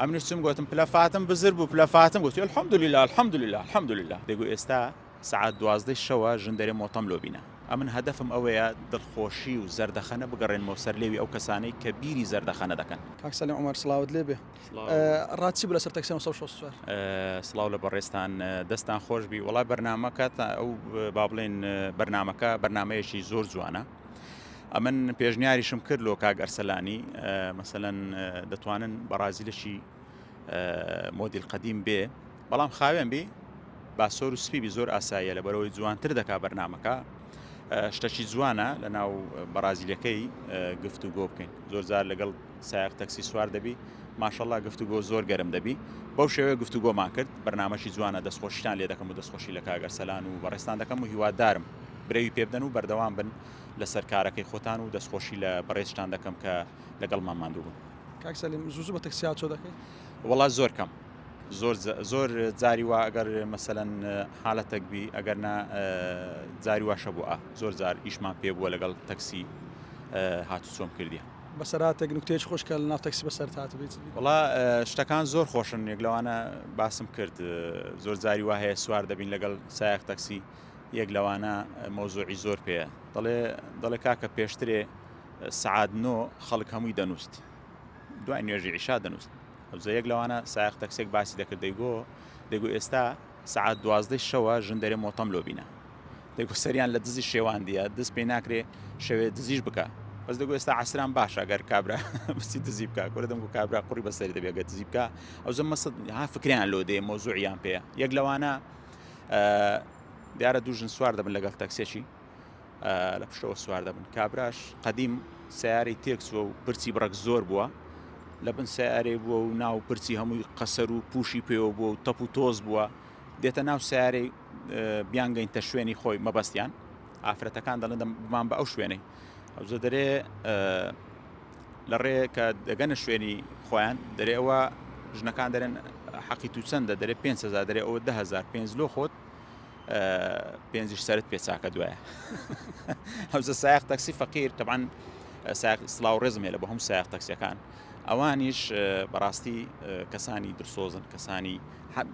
ئەمنیش چم گۆتم پلە فاتم بزر بوو پلە فاتم گوتی الحمدللە الحمدللە الحمدللە دەگو ئێستا سەعات دوازدەی شەوە ژن دەرێ مۆتەم لۆ بینە. ئەمن هەدەفم ئەوەیە دڵخۆشی و زەردەخەنە بگەڕێنمەوە سەر لێوی ئەو کەسانەی کە بیری زەردەخەنە دەکەن. کاک سەلیم عومەر سڵاوت لێ بێ ڕات چی بوو لەسەر تەکسی 964؟ سڵاو لە بەڕێزتان دەستان خۆش بی وەڵا بەرنامەکە ئەو با بڵێن بەرنامەکە بەرنامەیەکی زۆر جوانە ئەمن پێشنیاریشم کرد لۆ کاک ئەرسەلانی مەسەلەن دەتوانن بەڕازیلەکی مۆدیل قەدیم بێ بەڵام خاوێن بی با سۆر و سپی بی زۆر ئاساییە لەبەرەوەی جوانتر دەکا بەرنامەکە شتەکی جوانە لە ناو بەڕازیلەکەی گفت و گۆ بکەین زۆر جار لەگەڵ سایق تەکسی سوار دەبی ماشەڵا گفت و گۆ زۆر گەرم دەبی بەو شێوەیە گفت و گۆمان کرد بەرنامەشی جوانە دەستخۆشیتان لێ دەکەم و دەستخۆشی لە کاک ئەرسەلان و بەڕێزتان دەکەم و هیوادارم برەوی پێ بدەن و بەردەوام بن لەسەر کارەکەی خۆتان و دەستخۆشی لە بەڕێزتان دەکەم کە لەگەڵمان ماندوو بوون. کاک سەلیم زوو زوو بە تەکسی هاتوچۆ دەکەی؟ وەڵا زۆر کەم زۆر زۆر جاری وا ئەگەر مەسەلەن حالەتێک بی ئەگەر نا جاری واشە بوو ئا زۆر جار ئیشمان پێ بووە لەگەڵ تەکسی هاتوچۆم کردیە. بەسەرهاتێک نوکتەیەکی خۆش کە لەناو تەکسی بەسەرت هاتبێت؟ وەڵا شتەکان زۆر خۆشن یەک لەوانە باسم کرد زۆر جاری وا هەیە سوار دەبین لەگەڵ سایەق تەکسی یەک لەوانە مەوزوعی زۆر پێیە دەڵێ دەڵێ کاکە پێشترێ سەعات نۆ خەڵک هەمووی دەنووست دوای نوێژی عیشا دەنووست ئەوجا یەک لەوانە سایەق تەکسێک باسی دەکرد دەیگۆ دەیگو ئێستا سەعات دوازدەی شەوە ژن دەرێ مۆتەم لۆ بینە دەگو سەریان لە دزی شێواندیە دز پێی ناکرێ شەوێ دزیش بکە بەس دەگو ئێستا عسران باشە گەر کابرا بچی دزی بکە کورە دەمگو کابرا قوڕی بەسەری دەبێ گەر دزی بکە ئەوجا مەسد ها فکریان لۆ دێ مۆزوعیان پێیە یەک لەوانە دیارە دوو ژن سوار دەبن لەگەڵ تەکسێکی لە پشتەوە سوار دەبن کابراش قەدیم سیارەی تێکچووە و پرچی بڕەک زۆر بووە لە بن سیارەی بووە و ناو پرچی هەمووی قەسەر و پوشی پێوە بووە و تەپ و تۆز بووە دێتە ناو سیارەی بیانگەینتە شوێنی خۆی مەبەستیان ئافرەتەکان دەڵێن بمان بە ئەو شوێنەی ئەوجە دەرێ لە ڕێ کە دەگەنە شوێنی خۆیان دەرێ ئەوە ژنەکان دەرێن حەقی تو چەندە دەرێ 5هزار دەرێ ئەوە دههزار پێنج لۆ خۆت پێنجیش سەرت پێ چاکە دوایە هەوزە سایق تەکسی فەقیر تەبعەن سایق سڵاو ڕێزم هەیە لە بۆ هەموو سایق تەکسیەکان ئەوانیش بەڕاستی کەسانی دڵسۆزن کەسانی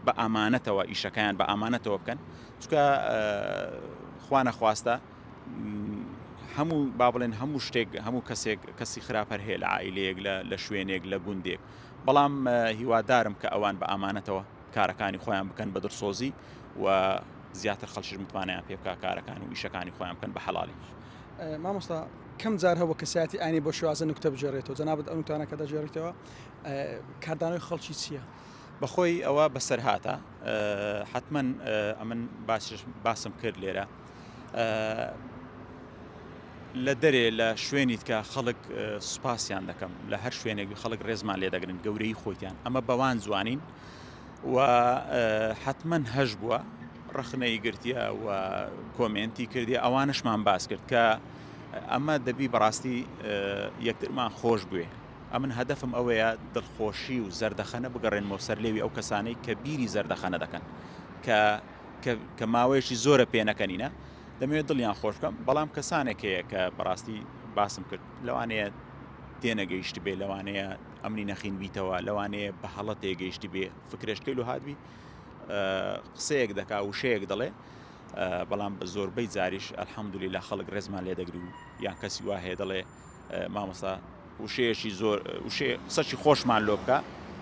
بە ئامانەتەوە ئیشەکەیان بە ئامانەتەوە بکەن چونکە خوا نەخواستە هەموو با بڵێن هەموو شتێک هەموو کەسێک کەسی خراپ هەر هەیە لە عائیلەیەک لە شوێنێک لە گوندێک بەڵام هیوادارم کە ئەوان بە ئامانەتەوە کارەکانی خۆیان بکەن بە دڵسۆزی و زیاتر خەڵکیش متمانەیان پێ بکا کارەکان و ئیشەکانی خۆیان بکەن بە حەڵالی. مامۆستا کەم جار هەبووە کەسایەتی ئاینی بەو شێوازە نوکتە بگێڕێتەوە، جەنابت ئەو نوکتانە کە دەگێڕیتەوە کاردانەوەی خەڵکی چییە؟ بەخۆی ئەوە بەسەرهاتە حەتمەن ئەمن باسم کرد لێرە لە دەرێ لە شوێنیت کە خەڵک سوپاسیان دەکەم لە هەر شوێنێک خەڵک ڕێزمان لێ دەگرن گەورەی خۆیان ئەمە بەوان جوانین و حتمما هەش بووە ڕەخنەی گرتیە و کۆمێنتی کردی ئەوانشمان باس کرد کە ئەمە دەبی بەڕاستی یەکترمان خۆش بوێ ئەمن هەدەفم ئەوەیە دڵخۆشی و زەردەخەنە بگەڕێنمەوە سەر لێوی ئەو کەسانەی کە بیری زەردەخەنە دەکەن کە کە ماوەیەکی زۆرە پێنەکەنینە دەمەوێت دڵیان خۆش بکەم بەڵام کەسانێک هەیە کە بەڕاستی باسم کرد لەوانەیە تێنەگەیشت بێ لەوانەیە ئەمنی نەخین بیتەوە لەوانەیە بە هەڵە تێگەیشتی بێ فکرێشتەی لۆ هاتبی قسەیەک دەکا وشەیەک دەڵێ بەڵام بە زۆربەی جاریش الحەمدللە خەڵک ڕێزمان لێ دەگری و یان کەسی وا هەیە دەڵێ مامۆستا وشەیەکی زۆر وشەیە قسەکی خۆشمان لۆ بکە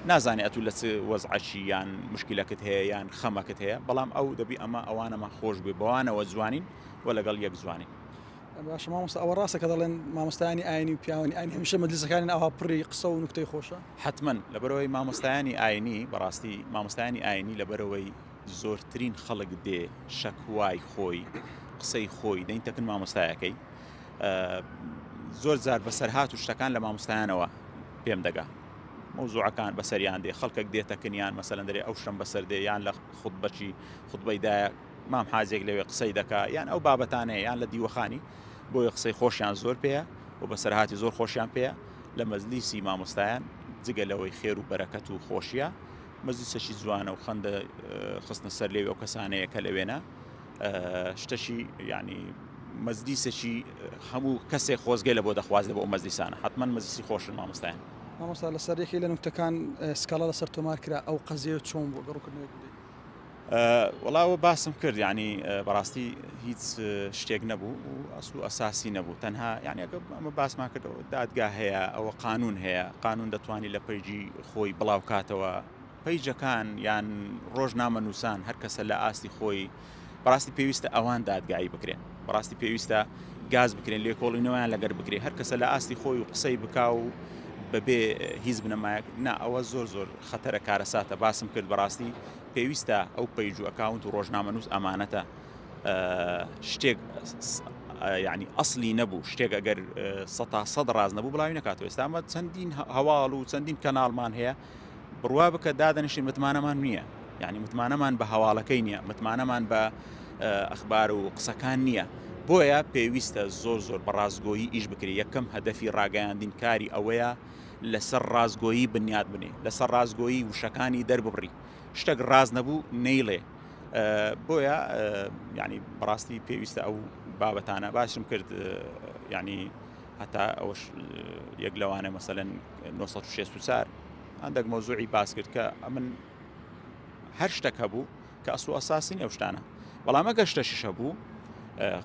نازانێ ئەتوو لە چ وەزعەکی یان مشکلەکت هەیە یان خەمەکت هەیە بەڵام ئەو دەبی ئەمە ئەوانەمان خۆش بێ بەوانەوە جوانین و لەگەڵ یەک جوانین. باشە مامۆستا ئەوە ڕاستە کە دەڵێن مامۆستایانی ئاینی و پیاوانی ئاینی هەمیشە مەجلیسەکانیان ئاوا پڕی قسە و نوکتەی خۆشە؟ حەتمەن لەبەرئەوەی مامۆستایانی ئاینی بەڕاستی مامۆستایانی ئاینی لەبەرئەوەی زۆرترین خەڵک دێ شەکوای خۆی قسەی خۆی دەینتەکن مامۆستایەکەی زۆر جار بەسەرهات و شتەکان لە مامۆستایانەوە پێم دەگا مەوزوعەکان بەسەریان دێ خەڵکێک دێتە کنیان مەسەلەن دەرێ ئەو شتەم بەسەر دێ یان لە خوتبەکی خوتبەی دایە مام حاجێک لەوێ قسەی دەکا یان ئەو بابەتانەیە یان لە دیوەخانی بۆیە قسەی خۆشیان زۆر پێیە و بەسەرهاتی زۆر خۆشیان پێیە لە مەجلیسی مامۆستایان جگە لەوەی خێر و بەرەکەت و خۆشیە مەجلیسەکی جوانە و خەندە خستنە سەر لێوی ئەو کەسانەیە کە لەوێنە شتەکی یعنی مەجلیسێکی هەموو کەسێک خۆزگەی لە بۆ دەخوازێ بۆ ئەو مەجلیسانە حتمما مەجلیسی خۆشن مامۆستایان. مامۆستا لەسەر یەکێک لە نوکتەکان سکاڵا لەسەر تۆمار کرا ئەو قەزیە چۆن بوو گەڕ ڕوونکردنەوەیەک بدەیت؟ وەڵا ئەوە باسم کرد یعنی بەڕاستی هیچ شتێک نەبوو و ئەسڵ و ئەساسی نەبوو تەنها یعنی ئەگە ئەمە باسمان کردەوە دادگا هەیە ئەوە قانون هەیە قانون دەتوانانی لە page ی خۆی بڵاو کاتەوە page ەکان یان ڕۆژنامە نووسان هەر کەسە لە ئاستی خۆی بەڕاستی پێویستە ئەوان دادگایی بکرێن بەڕاستی پێویستە گاز بکرێن لێکۆڵینەوەیان لەگەر بکرێ هەر کەسە لە ئاستی خۆی و قسەی بکا و بەبێ هیچ بنەمایەک نا ئەوە زۆر زۆر خەتەرە کارەساتە باسم کرد بەڕاستی پێویستە ئەو page و account و ڕۆژنامەنووس ئەمانەتە شتێک یعنی ئەسلی نەبوو شتێک ئەگەر سە سەد ڕاز نەبوو بڵاوی نکاتەوە ئێستا ئەمە چەندین هەواڵ و چەندین کەناڵمان هەیە بڕوا بکە دادەنیشین متمانەمان نییە یعنی متمانەمان بە هەواڵەکەی نییە متمانەمان بە ئەخبار و قسەکان نییە بۆیە پێویستە زۆر زۆر بە ڕاستگۆیی ئیش بکرێت یەکەم هەدەفی ڕاگەیاندین کاری ئەوەیە لەسەر ڕاستگۆیی بنیات بنێ لەسەر ڕاستگۆیی وشەکانی دەرببڕی شتێک ڕاست نەبوو نەیڵێ بۆیە ینی بەڕاستی پێویستە ئەو بابەتانە باشم کرد ینی هەتا ئەوەش یەک لەوانە مەسەلەن 964 هەندێک مەوزوعی باس کرد کە ئەمن هەر شتێک هەبوو کە ئەسڵ و ئەساسی نیە ئەو شتانە بەڵام ئەگەر شتەشیش هەبوو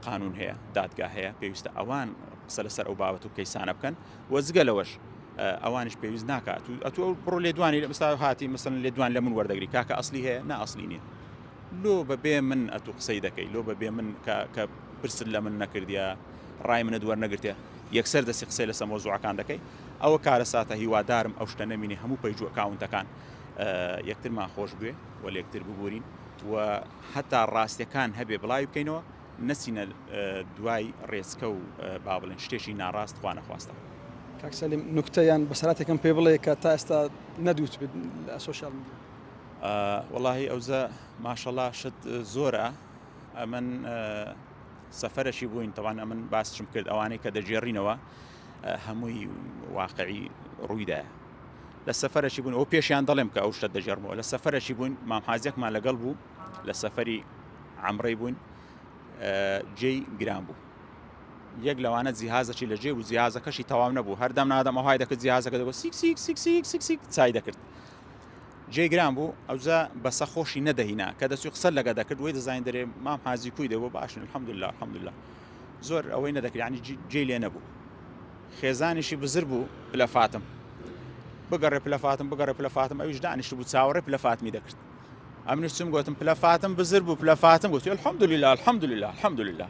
قانون هەیە دادگا هەیە پێویستە ئەوان قسە لەسەر ئەو بابەت و کەیسانە بکەن و جگە لەوەش ئەوانش پێویست ناکات و ئەتو ئەو بڕۆ لێدوانی لە مستا هاتی مثلەن لێدوان لە من وەردەگری کاکە ئەسلی هەیە نا ئەسلی نییە لۆ بەبێ من ئەتو قسەی دەکەی لۆ بەبێ من کە پرست لە من نەکردە ڕای منت وەرنەگرتێ یەکسەر دەستی قسەی لەسەر مەوزوعەکان دەکەی ئەوە کارەساتە هیوادارم ئەو شتە نەمینێ هەموو page و account ەکان یەکترمان خۆش بوێ و لێکتر ببورین و هەتا ڕاستیەکان هەبێ بڵاوی بکەینەوە نەچینە دوای ڕێچکە و با بڵێن شتێکی ناڕاست خوا نەخواستە. کاک سەلیم نوکتە یان بەسەراتێکم پێ بڵێ کە تا ئێستا نەدوتبێت لە social media. وەڵاهی ئەوجە ماشەڵا شت زۆرە ئەمن سەفەرەشی بووین تەوان ئەمن باسشم کرد ئەوانەی کە دەگێڕینەوە هەمووی واقعی ڕوویدایە لە سەفەرەشی بوون ئەو پێشیان دەڵێم کە ئەو شتە دەژێرمەوە لە سەفەرەشی بوون مام حاجەکمان لەگەڵ بوو لە سەفەری عەمرەی بوون جێی گران بوو یەک لەوانە جیهازەکی لە جێ و جیهازەکەشی تەواو نەبوو هەردەم نادەم ئەوهای دەکرد جیهازەکە دەگوت سیک سیک سیک سیک سیک سیک چای دەکرد جێ گران بوو ئەوجا بەسە خۆشی نەدەهینا کە دەچوو قسە لەگە دەکرد وەی دەزانین دەرێ مام حاجی کوی دەبوو باشن الحمدلله الحمدلله زۆر ئەوەی نەدەکرد یعنی جێی لێ نەبوو خێزانیشی بزر بوو پلە فاتم بگەڕێ پلە فاتم بگەڕێ پلە فاتم ئەویش دانیشت بوو چاوەڕێ پلە فاتمی دەکرد ئەمنیش چم گوتم پلە فاتم بزر بوو پلە فاتم گوتی الحمدلله الحمدلله الحمدلله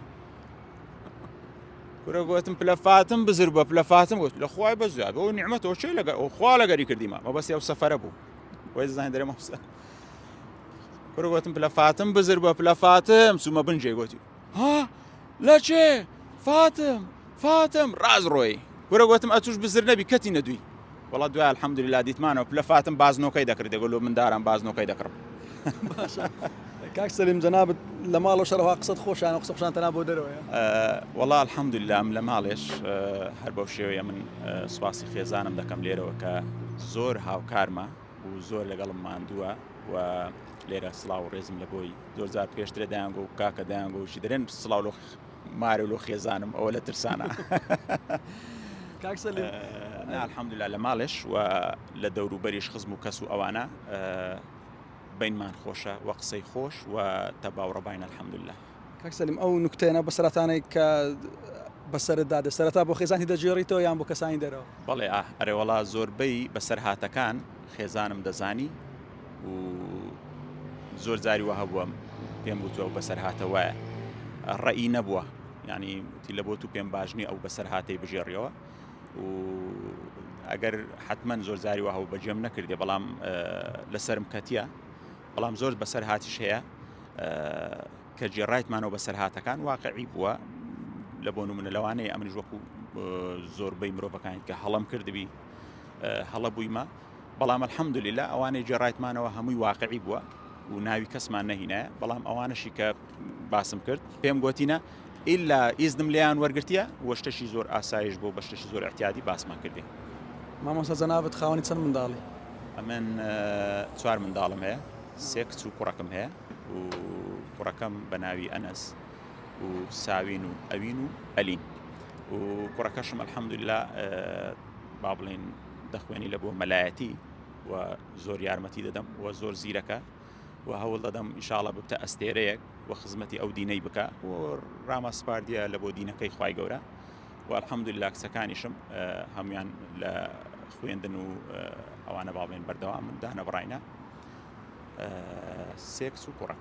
کورە گوتم پلە فاتم بزر بە پلە فاتم گوت لە خوای بەزیاد بۆ نیعمەتەوە چێ لەگەر ئەو خوا لەگەری کردیمە مەبەستی ئەو سەفەرە بوو وای زانین دەرێ مەبسە کورە گوتم پلە فاتم بزر بە پلە فاتم چوومە بنجێ گوتی ها لە چێ فاتم فاتم ڕاز ڕۆی کورە گوتم ئەتوش بزر نەبی کەتی نەدوی وەڵا دوای الحمدلله دیتمانەوە پلە فاتم بازنۆکەی دەکرد دەگۆ لۆ منداران بازنۆکەی دەکڕم باشە کاک سەلیم جەنابت لە ماڵەوە شەرەوە قسەت خۆشانە قسە خۆشان تەنها بۆ دەرەوەیە وەڵا الحمدلله من لە ماڵێش هەر بەو شێوەیە من سوپاسی خێزانم دەکەم لێرەوە کە زۆر هاوکارمە و زۆر لەگەڵم ماندووە و لێرە سڵاو و ڕێزم لە بۆی زۆر جار پێشترە دەیانگۆ کاکە دەیانگۆشی دەرێن سڵاو لۆ مارە لۆ خێزانم ئەوە لە ترسانە کاک سەلیم نا الحمدلله لە ماڵێش و لە دەوروبەریش خزم و کەس و ئەوانە بینمان خۆشە و قسەی خۆش و تەبا و ڕەباین الحمدلله. کاک سەلیم ئەو نوکتەیە بەسەرهاتانەی کە بەسەرت دادێ سەرەتا بۆ خێزانی دەگێڕیتەوە یان بۆ کەسانی دەرەوە؟ بەڵێ ئاه ئەرێ وەڵا زۆربەی بەسەرهاتەکان خێزانم دەزانی و زۆر جاری وا هەبووە پێم وتووە ئەو بەسەرهاتە وایە ڕەئی نەبووە یعنی وتی لە بۆ تو پێم باش نییە ئەو بەسەرهاتەی بژێڕیەوە و ئەگەر حتمما زۆر جاری وا هەبوو بەجێم نەکردێ بەڵام لەسەرم کەتیە بەڵام زۆر بەسەرهاتیش هەیە کە گێڕایتمانەوە بەسەرهاتەکان واقعی بووە لە بۆ نمونە لەوانەیە ئەمنیش وەکو زۆربەی مرۆڤەکانی کە هەڵم کردبی هەڵە بوویمە بەڵام الحمدللە ئەوانەی گێڕایتمانەوە هەمووی واقعی بووە و ناوی کەسمان نەهینایە بەڵام ئەوانەشی کە باسم کرد پێم گوتینە ئیلا ئیزنم لێیان وەرگرتیە وە شتەشی زۆر ئاسایش بوو بە شتەشی زۆر اعتیادی باسمان کردی. مامۆستا جەنابت خاوەنی چەند منداڵی؟ ئەمن چوار منداڵم هەیە سێ کچ و کوڕەکم هەیە و کوڕەکەم بە ناوی ئەنەس و ساوین و ئەوین و ئەلین و کوڕەکەشم الحمدلله با بڵێین. دەخوێنی لە بۆ مەلایەتی و زۆر یارمەتی دەدەم و زۆر زیرەکە و هەوڵ دەدەم ئیشاڵە ببتە ئەستێرەیەک و خزمەتی ئەو دینەی بکە و ڕامە سپاردیە لە بۆ دینەکەی خوای گەورە و الحمدلله کچەکانیشم هەمویان لە خوێندن و ئەوانە باڵێن بەردەوام من دانە بڕینە سێکس و کوڕک.